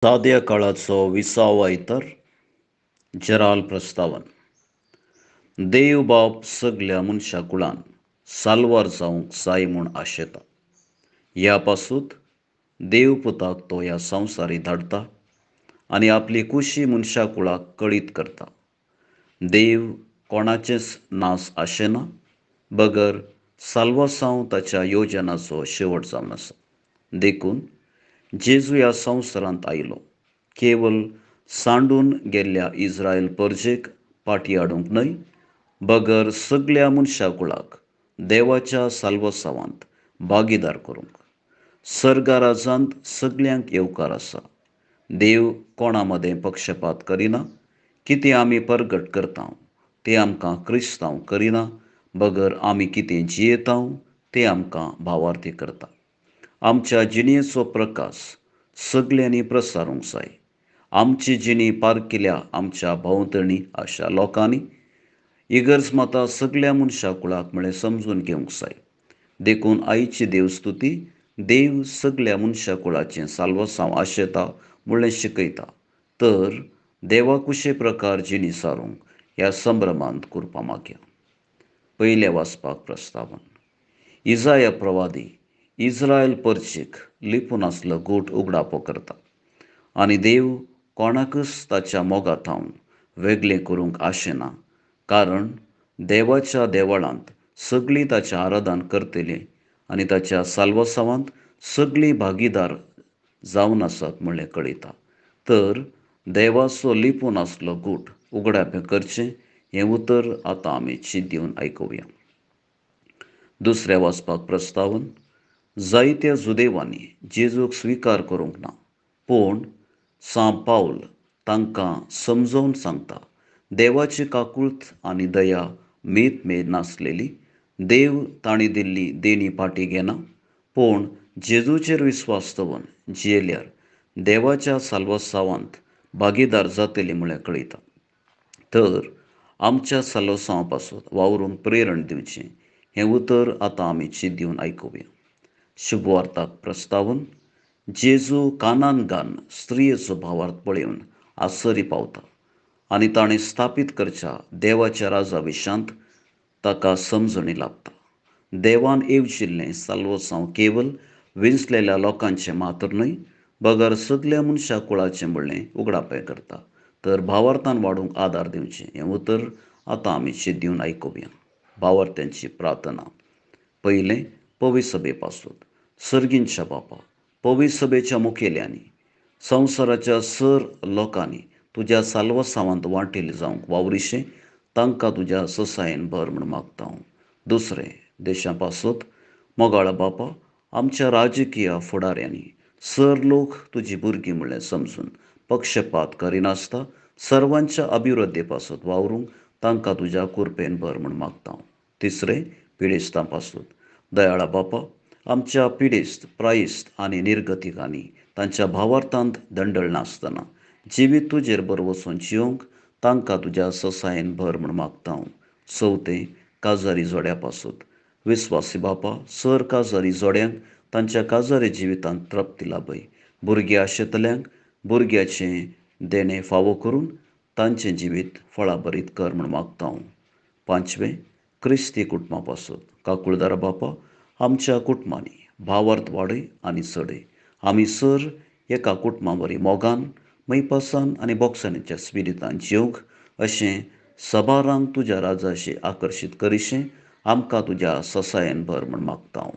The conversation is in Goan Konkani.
साद्या काळाचो विसाव आयतार जेराल प्रस्तावन. देव बाप सगल्या मनशा कुळान साल्वार जावंक जाय म्हूण आशेता. ह्या पासूत देव पुताक तो ह्या संवसारी धाडटा आनी आपली कुशी मनशा कुळाक कळीत करता. देव कोणाचेच नास आशेना बगर साल्वासांव ताच्या योजनाचो शेवट जावन आसा. देखून जेजू ह्या संवसारांत आयलो, केवल सांडून गेल्ल्या इस्रायल परजेक पाटी हाडूंक न्हय, बगर सगल्या मनशा कुळाक देवाच्या साल्वासांवांत भागीदार करूंक. सर्गा राजांत सगल्यांक येवकार आसा. देव कोणा मदें पक्षपात करिना. कितें आमी परगट करता तें आमकां क्रिस्तांव करिना, बगर आमी कितें जियेता तें आमकां भावार्थी करता. आमच्या जिणेचो प्रकाश सगल्यांनी प्रसारूंक जाय. आमची जिणी पारकिल्या आमच्या भोंवतणी अशा लोकांनी इगर्ज माता सगल्या मनशा कुळाक म्हळें समजून घेवंक जाय. देखून आयची देवस्तुती देव सगल्या मनशा कुळाचें साल्वासांव आशेता म्हणलें शिकयता. तर देवा कुशे प्रकार जिणी सारूंक ह्या संभ्रमांत कुरपा मागया. पयल्या वाचपाक प्रस्तावन. इजाया प्रवादी इस्रायल परचेक लिपून आसलो गूट उगडापो करता आनी देव कोणाकच ताच्या मोगा थावन वेगळें करूंक आशेना, कारण देवाच्या देवळांत सगळीं ताचें आराधन करतलीं आनी ताच्या साल्वासांवांत सगळीं भागीदार जावन आसात म्हणलें कळयता. तर देवाचो लिपून आसलो गूट उगडापें करचें हें उतर आतां आमी चीत दिवन आयकुया. दुसऱ्या वाचपाक प्रस्तावन. जायत्या जुदेवांनी जेजूक स्विकार करूंक ना, पूण सां पावल तांकां समजोवन सांगता, देवाची काकूळत आनी दया मेत मेर नासलेली. देव तांणी दिल्ली देणी फाटी घेना, पूण जेजूचेर विस्वास दवरून जियेल्यार देवाच्या साल्वासांवांत भागीदार जातली म्हळ्यार कळयता. तर आमच्या साल्वासांवा पासून वावरूंक प्रेरण दिवचें हें उतर आतां आमी चीत दिवन आयकुया. शुभवार्ताक प्रस्तावन. जेजू कानान गान स्त्रियेचो भावार्थ पळोवन आसरी पावता आनी ताणें स्थापीत करच्या देवाच्या राजा विशांत ताका समजणी लाभता. देवान येवजिल्लें साल्वासांव केवल विंचलेल्या लोकांचें मात्र न्हय, बगर सगल्या मनशा कुळाचें म्हणलें उगडापें करता. तर भावार्थान वाडूंक आदार दिवचें हें उतर आतां आमी चीत दिवन आयकुया. भावार्थ्यांची प्रार्थना. पयलें पवी सभे पासून. सर्गींच्या बापा, पवी सभेच्या मुखेल्यांनी संवसाराच्या सर लोकांनी तुज्या साल्वासांवांत वांटेल जावंक वावरिशें तांकां तुज्या ससायेन भर म्हूण मागता हांव. दुसरें देशां पासत. मोगाळा बापा, आमच्या राजकीय फुडाऱ्यांनी सर लोक तुजी भुरगीं म्हणलें समजून पक्षपात करिनासता सर्वांच्या अभिवृद्धी पासत वावरूंक तांकां तुज्या कुरपेन भर म्हूण मागता हांव. तिसरें पिडेस्तां पासत. दयाळा बापा, आमच्या पिडेस्त प्रायस्त आनी निर्गतिकांनी तांच्या भावार्थांत दंडळ नासतना जिवीत तुजेर बर वचून जिवंक तांकां तुज्या ससायेन भर म्हूण मागता हांव. चवथें काजारी जोड्या पासत. विस्वासी बापा, सर काजारी जोड्यांक तांच्या काजारी जिवितांत तृप्ती लाभय. भुरगीं आशेतल्यांक भुरग्याचें देणें फावो करून तांचें जिवीत फळाभरीत कर म्हूण मागता हांव. पांचवें क्रिस्ती कुटुंबा पासत. काकुळदारा बापा, आमच्या कुटुंबांनी भावार्थ वाडय आनी चडय. आमी सर एका कुटुंबा वरी मोगान, मैपासान आनी बोगसाणीच्या स्पिरितान जिवंक अशें सबारांक तुज्या राजाशी आकर्शीत करिशें आमकां तुज्या ससायेन भर म्हूण मागता हांव.